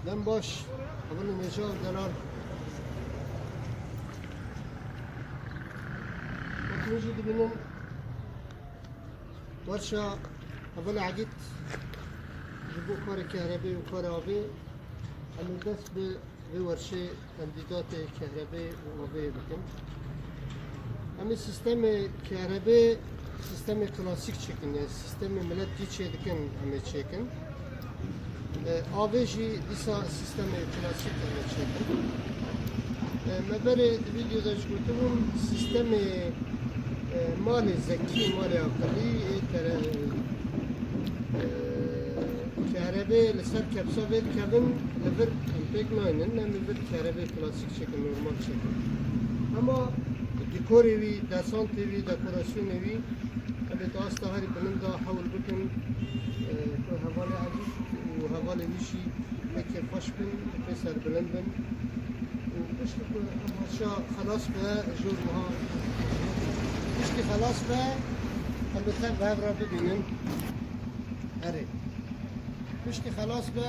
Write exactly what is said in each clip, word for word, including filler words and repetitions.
Dem baş, hevalên hêja û delal. Wek hûn jî dibînin, werşa hevalê Egîd ji bo karê kehrebê û karê avê, em ê dest bi vê werşê temdîdatê kehrebê û avê bikin. Em ê sîstemê kehrebê, sîstemê klasîk çêkin, yani sîstemê milet cî çêdikin, em ê çêkin. E, avê jî dîsa sîstemê klasîk em ê çêkin. E, me berê di vîdyoda jî gotibûn, sîstemê, e, malê zekî, malê aqilî, ê tere-, e, Kehrebê li ser kepsa vê dikevin, li vir em pêk naynin, em li vir kehrebê klasîk çêkin, normal çêkin. Hema dîkorê wî, desantê wî, dekorasyonê wî, em ê di asta herî bilind de hewl bikin, e, ku hevalê Egîd û hevalê wî jî wê kêfxweş bin, wê serbilind bin. Û piştî ku ev werşa xelas be, jor wiha, piştî xelas be, em bi tev hev re bibînin. Erê. Piştî xelas be,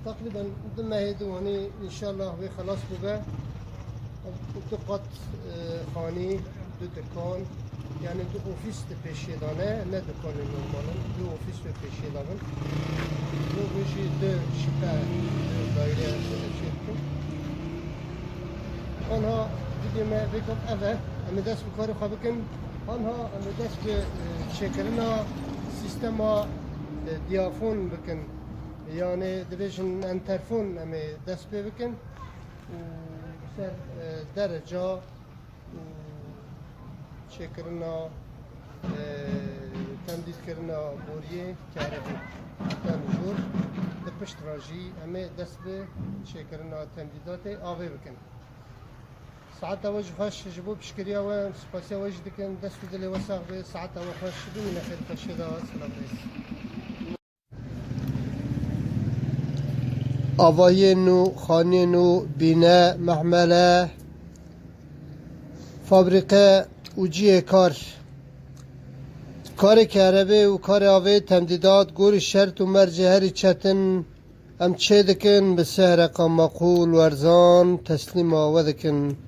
teqrîben du mehê, du wanî înşallah wê xelas bibe. Du qat, e, xanî, du dikan, yani du ofîs di pêşiyê de ne, ne dikanê normal in, du ofîs wê pêşiyê de bin. Bo vê jî du şipe, du daîre çêdikin. Anha vîdyo me vêkaf ev e. Em ê dest bi karê xwe bikin. Anha em ê dest bi, e, çêkirina sîstema, e, diyafon bikin. Yanê dibêjin enterfon em ê dest pê bikin. Û ser, e, dereca û çêkirina, e, temdîtkirina boriyê keribû dem jor, di pişt re jî em ê dest bi çêkirina temdîdatê avê bikin. Saeta we jî xweş, ji bo piştgiriya we em spasiya we jî dikin. Dest û dilê we sax be. Saeta we xweş. Bimîne xêr xweşiyê de. Silav rêz. Avayê nû, xaniyê nû, bîne, mehmele, fabrîke û cihê kar. Karê kerebê û karê avê temdîdat, gorî şert û mercê herî çetin em çêdikin, bi sê hereqa meqûl û erzan teslîma we dikin.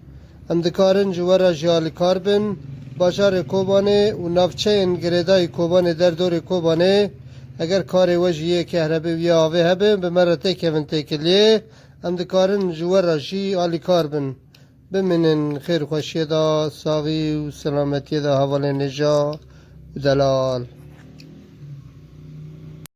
Em dikarin ji we re jî alîkar bin. Bajarê Kobanê û navçeyên girêdayî Kobanê, derdorê Kobanê, eger karê we jî yê kehrebê û yê avê hebe, bi me re têkevin têkiliyê. Em dikarin ji we re jî alîkar bin. Bimînin xêr û xweşiyê de, saxî û selametiyê de hevalên hêja û delal.